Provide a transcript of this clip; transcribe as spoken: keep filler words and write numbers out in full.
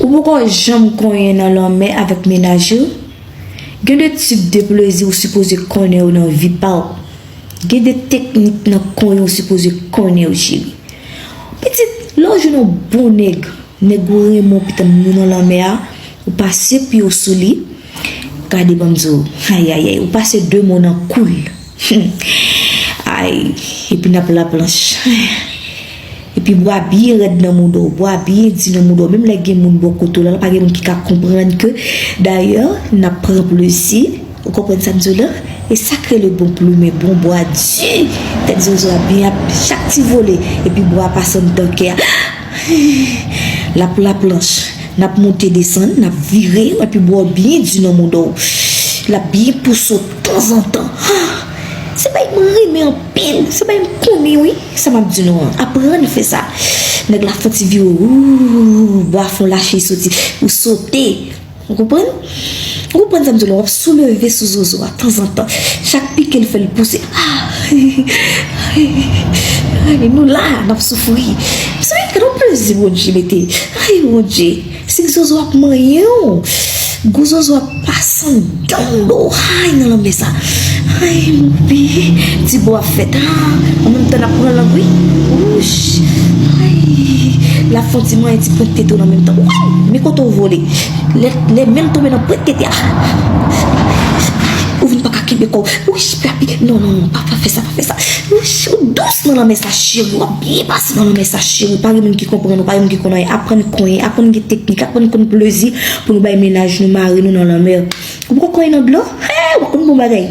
Ou poko janm konyen nan lanmè avèk mennaj ou? Gen de tip de plezi ou sipoze konnen yo nan vi pa w. Gen de teknik nan konyen ou sipoze konnen yo, cheri. Pitit, lè w jwenn yon bon nèg, nèg ou renmen w, pitit, moun nan lanmè a, ou pase pye w sou li, gade ban m di w, ayayay, ou pase de men w nan kou l. Ay, epi n ap laplanch. Epi bwa byen rèd nan mouda w, bwa byen di nan mouda w. Menm lè gen moun bò kote w la, pa gen moun ki ka konprann ke, dayè, n ap pran plezi. Ou konprann sa m di w la? E sa k rele bon plumen, bon bwa di. Tèt zozo a byen ap, chak ti vole, epi bwa a pase anndan kè a. L ap laplanch. N ap monte desann, n ap vire, epi bwa w byen di nan mouda w. L ap byen pouse w tanzantan. Ah! Se bagay mwen renmen anpil. Se bagay m konnen, wi. Sa m ap di nou an. Aprann fè sa. Nèg la fè ti vire, ou, bwa fè w lache soti. Ou sote. Ou konprann? Ou konprann sa m di w la? W ap souleve sou zozo a tanzantan. Chak pike l fè l pouse. Ah! Ay, nou la, n ap soufri. Sa gade yon plezi Bondye mete. Ay, Bondye. Si zozo ap manyen w, gwo zozo ap pase anndan w, ay, nan lanmè sa. Ay, mon pye, ti bò ap fèt. Ah, an menm tan n ap pran lang, wi. Wouch, ay, l ap fè yon ti manyen ti pwent tete w nan menm tan. Wouy, men kote w vole. Lè, lè men l tonbe nan pwent tete a. Ou vin pa ka kenbe kò w. Wouch, papi, non, non, non, pa, pa fè sa, pa fè sa. Wouch, ou dous nan lanmè sa, cheri. W ap byen pase nan lanmè sa, cheri. Pa gen moun ki konprann ou, pa gen moun ki konn anyen. Aprann konyen, aprann gen teknik, aprann konn plezi pou nou bay mennaj nou, mari nou nan lanmè. Ou poko konyen nan dlo? Hey, w ap konn bon bagay.